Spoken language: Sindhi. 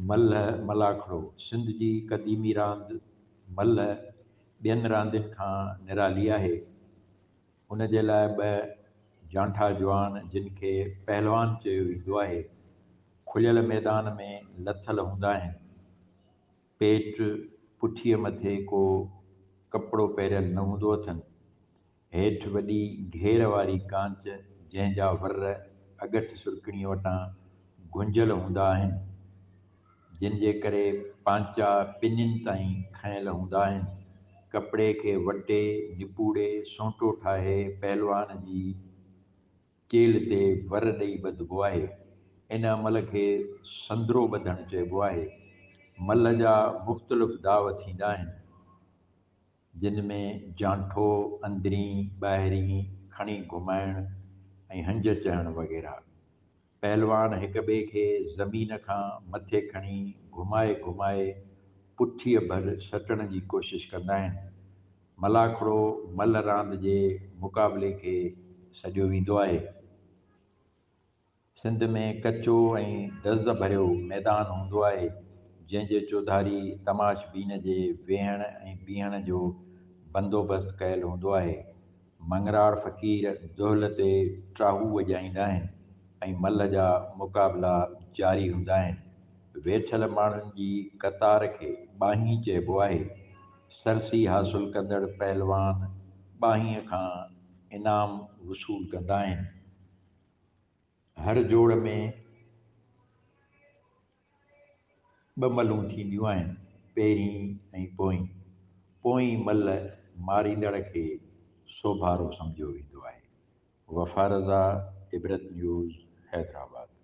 ملهه، ملاکڙو، سنڌ جي قديمي راند ملهه ٻين راندين کان نرالي آهي. ان جي لاء ٻه جانٺا جوان جن کي پهلوان چيو ويندو آهي، کليل ميدان ۾ لٿل هوندا آهن. پيٽ، پٺيء مٿي ڪو ڪپڙو پهريل نه هوندو اٿن. هيٺ وڏي گهير واري ڪانچ، جنهن جا ور اڳٺ سرڪڻيء وٽان گهنجيل هوندا آهن، جن جي ڪري پانچا پنين تائين کنيل هوندا آهن. ڪپڙي کي وٽي، نپوڙي، سونٽو ٺاهي پهلوان جي چيلهه تي ور ڏئي ٻڌبو آهي. ان عمل کي سندرو ٻڌڻ چئبو آهي. ملهه جا مختلف داء ٿيندا آهن، جن ۾ جانٺو، اندرين، ٻاهرين، کڻي گهمائڻ ۽ هنج چڙهڻ وغيره. پهلوان هڪٻئي کي زمين کان مٿي کڻي گهمائي گهمائي پٺيء ڀر سٽڻ جي ڪوشش ڪندا آهن. ملاکڙو ملهه راند جي مقابلي کي سڏيو ويندو آهي. سنڌ ۾ ڪچو ۽ دز ڀريو ميدان هوندو آهي، جنهن جي چوڌاري تماشبين جي ويهڻ ۽ بيهڻ جو بندوبست ڪيل هوندو آهي. مڱراڙ فقير دهل تي ٽاهو وڄائيندا آهن ۽ ملهه جا مقابلا جاري هوندا آهن. ويٺل ماڻهن جي قطار کي ٻانهين چئبو آهي. سرسي حاصل ڪندڙ پهلوان ٻانهينء کان انعام وصول ڪندا آهن. هر جوڙ ۾ ٻه ملهون ٿينديون آهن، پهرين ۽ پوئين. پوئين ملهه ماريندڙ کي سوڀارو سمجهيو ويندو آهي. وفا رضا، عبرت نيوز، حيدرآباد.